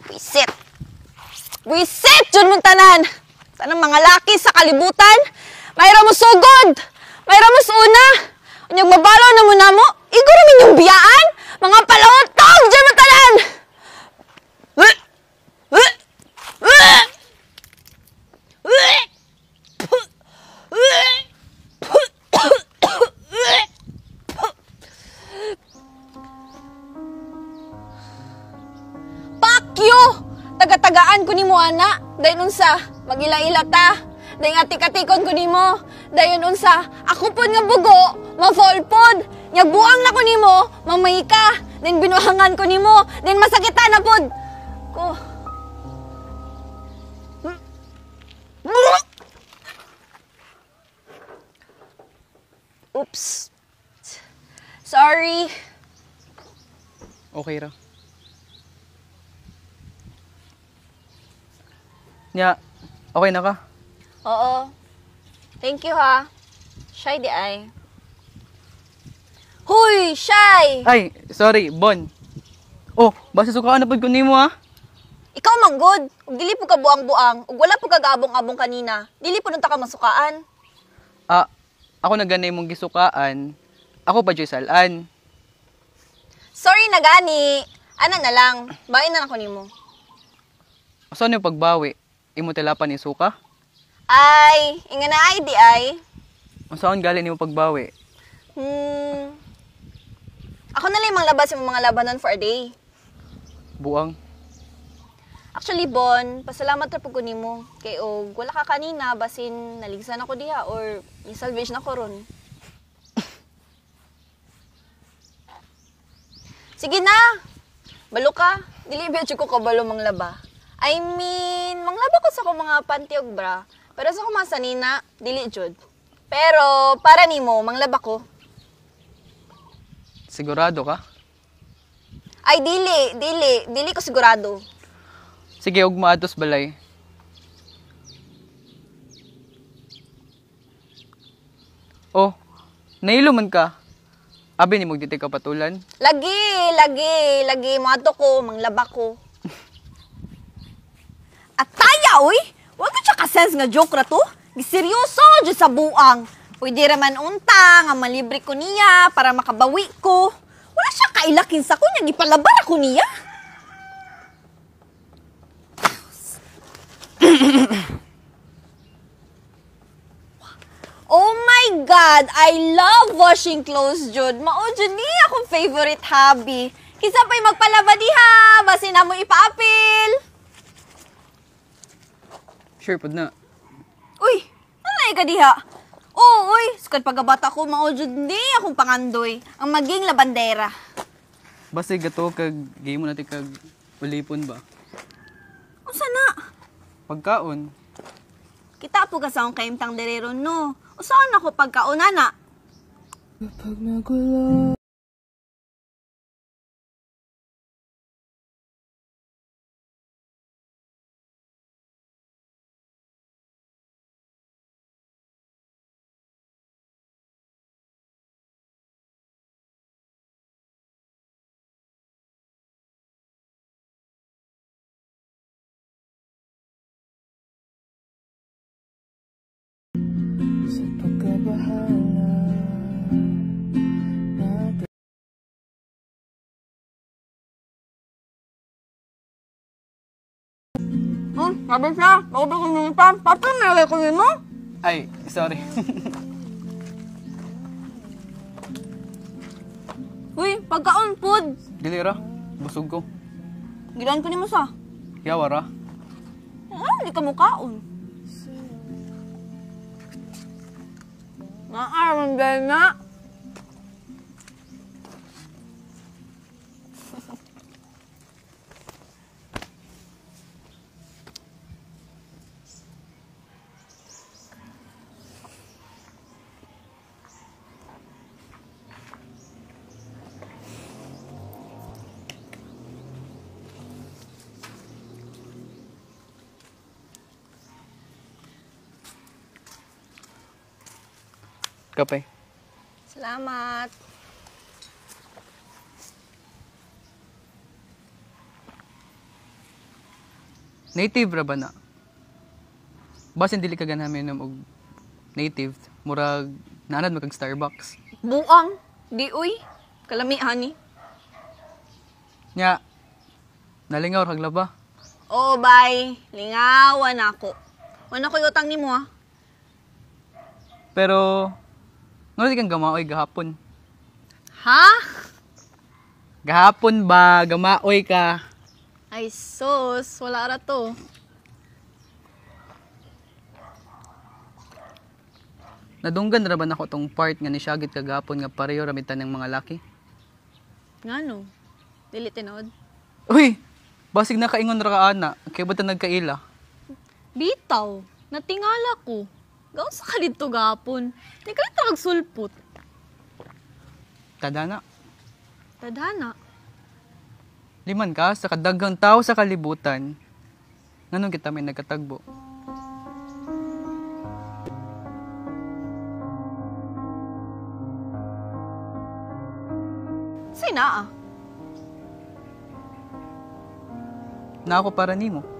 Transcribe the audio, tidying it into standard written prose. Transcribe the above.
Wisit! Wisit! Jud mong tanan! Tanang mga laki sa kalibutan! Mayra mo sugod! Mayra mo una! Unyag mabalo na mo namo! Iguro minyong biyaan! Mga palahutog! Jud mong tanan! Pakyo! Taga-tagaan ko nimo ana. Dayon unsa, magila-ila ta. Dayon atik-atikon ko nimo. Dayon unsa, ako pod nga bugo, ma-fall pod. Nya buang na ko nimo, mamay ka. Dayon binuhangan ko nimo, dayon masakitan na pod. Ko. Oops. Sorry. Okay ra. Nya, okay na ka? Oo. Thank you ha. Shy di ay. Huy, shy! Ay, sorry, Bon. Oh, basta sukaan na pud ko nimo ha. Ikaw man good. Ug dili po ka buang-buang, ug wala po ka gaabong-abong kanina. Dili po nunta ka masukaan. Ah, ako na ganay mong gisukaan. Ako pa joy salan. Sorry na gani. Ana na lang. Bain na nako nimo. Asa ni pagbawi? Imo tilapan ni suka? Ay, inga na ay di ay. Unsaon gali nimo pagbawi? Ako na lang manglabas imong mga labanon for a day. Buang. Actually, Bon, pasalamat ra pud ko nimo kay og wala ka kanina basin naligsan ako diha or ni-salvage na ko ron. Sige na. Balo ka. Dili ba jud ko kabalo manglaba. I mean, manglaba ko sa akong mga panty og bra, pero sa akong mga sanina, dili jud. Pero para nimo, manglaba ko. Sigurado ka? Ay, dili, dili, dili ko sigurado. Sige, ug maatos balay. Oh, nailo man ka. Abi ni magditi ka patulan. Lagi, lagi, lagi moadto ko, manglaba ko. Ataya, oy! Wa ko siya ka-sense nga joke ra to. Giseryoso jud sa buang. Pwede ra man unta nga malibre ko niya para makabawi ko. Wala siya kailakin sa ko niya, gipalabar ako niya. Oh my God! I love washing clothes, Jud. Mao jud ni akong favorite hobby. Kinsa pa'y magpalaba diha, basin na mo ipaapil. Sure pud na. Uy, ano ka diha? Oo, uy, sukad pagkabata ko, mao jud ni akong pangandoy, ang maging labandera. Basta gato kag gihimo natin kag ulipon ba? Unsa na? Pagkaon. Kita po ka sa akong kaimtang derero, no? Usaan ako pagkaon, ana? Kapag nagulo. Sa pagkabahala natin. Sabi siya, bago ba kong pa? Papa, may ko mo? Ay, sorry. Uy, pagkaon, food. Dili ra, busog ko. Gilaan ko nimo sa. Yawa ra. Ah, di ka mukaon. Naaram din na. Kape. Salamat. Native ra ba na? Basin dili ka ganahan minom og native, murag naanad mo kag Starbucks. Buang. Di uy. Kalami ani. Nya, nalingaw ra kag laba. Oo, bay. Lingawan ako. Wala ko'y utang nimo ah. Pero ngano di kang gamaoy gahapon? Ha? Gahapon ba gamaoy ka? Ay sus, wala ra to. Nadunggan ra ba nako tong part nga nisyagit ka gahapon nga pareho ra ng mga laki? Ngano? Dili tinuod. Uy, basig nakaingon ra ka ana, kay ba't nagkaila? Bitaw, natingala ko. Gaon sa ka didto gahapon. Di ka ra sulpot. Tadana. Tadhana. Liman ka sa kadaghang tao sa kalibutan. Nganong kita may nagkatagbo? Say naa. Na ako para nimo.